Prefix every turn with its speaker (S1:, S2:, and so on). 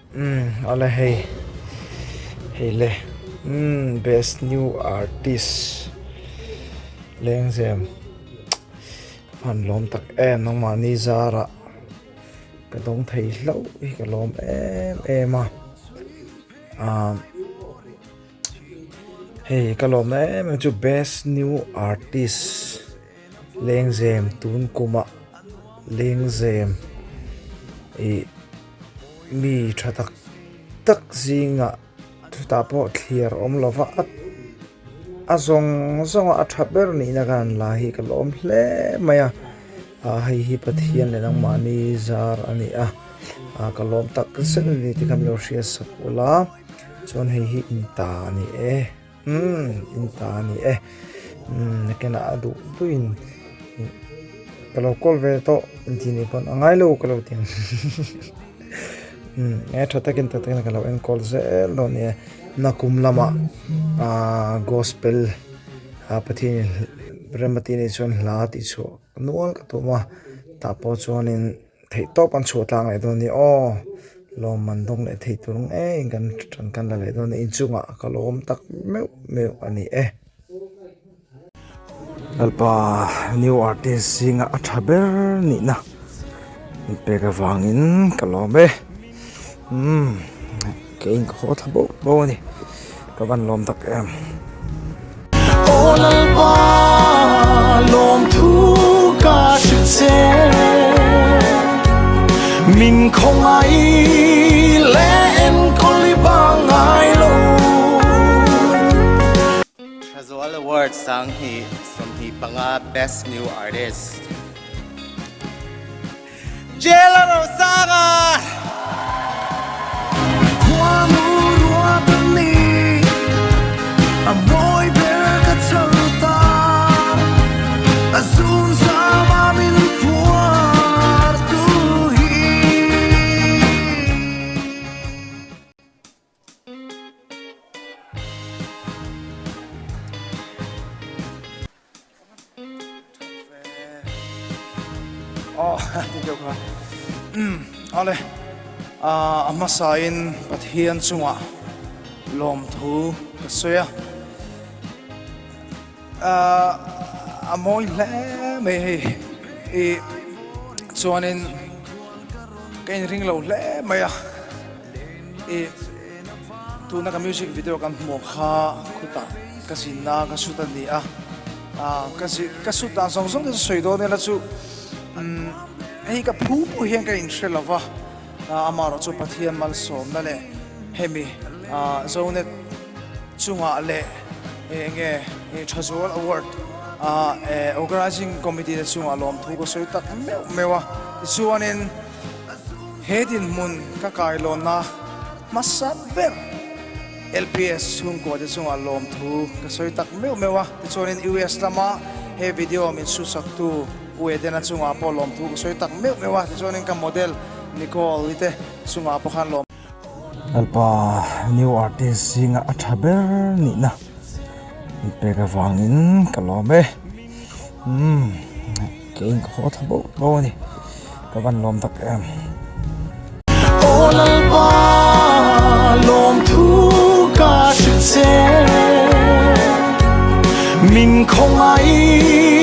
S1: Umm awle hei hei le umm best new artist lengzem han lawm tak em nangmahni zarah ka dawng thei hlauh hi ka lawm em em a ah hei ka lawm em em chu best new artist lengzem tun kumah lengzem ih. Mi tha tak tak zingah chutah pawh thliar awm lova a a zawng zawng a a tha ber nihna khan la hi ka lawm hle mai a ah hei hi Pathian leh nangmahni zar a ni a ah ka lawm tak zet a ni tih kha min lo hriat sak ula chuan hei hi in ta a ni e umm in ta a ni e umm nakinah a duh duhin ka lo call ve tawh intih nih pawn a ngai lo ka lo ti ang umm e tha takin tak takin ka lo enkawl zel dawn nia nakum lamah ahh gospel ah Pathianin remati nih chuan hla tih chhuah nual ka tum a tah pawh chuanin. Theih tawp an chhuah tlang leh dawn a ni aw lawmman dawng leh thei tur ngei kan tan kan la leh dawn a ni inchungah ka lawm tak meuh meuh a ni e. Lalpa new artist zinga a tha ber nihna min pek avangin ka lawm e umm keiin ka haw thla bauh bauh a ni ka van lawm tak em.
S2: Aw Lalpa lawmthu ka hrilh che Min khawngaih leh enkawl i bang ngai lo.
S3: Thazual Award 2025 Best New Artist Jela Rosanga!
S1: Aw ti deuh kha umm awle ah a hmasain Pathian chungah lawmthu ka sawi a ah a mawi hle mai hei ih chuanin ka inring lo hle mai a ih tuna ka music video kan hmuh kha khutah ka zinna ka shoot a ni a ah ka zi ka shoot dan zawng zawng te chu sawi dawn ila chu umm hei ka phu pawh hian ka inhre lo va ah amaherawh chu Pathian malsawmna leh hemi ah Zonet chungah leh eng nge Thazual Award ah eh organising committee te chungah lawmthu ka sawi tak meuh meuh a tichuanin He dinhmun ka kailawnna hmasa ber LPS chhungkua te chungah lawmthu ka sawi tak meuh meuh a, tichuanin US lama he video min susaktu U Edena chungah pawh lawmthu ka sawi tak meuh meuh a, tichuanin ka model Nicole i te chungah pawh khan lawm.
S4: Lalpa new artist zinga a tha ber nihna min pek avangin ka lawm e umm keiin ka haw thla bauh bauh a ni ka van lawm tak em.
S2: Aw Lalpa lawmthu ka hrilh che min khawngaih.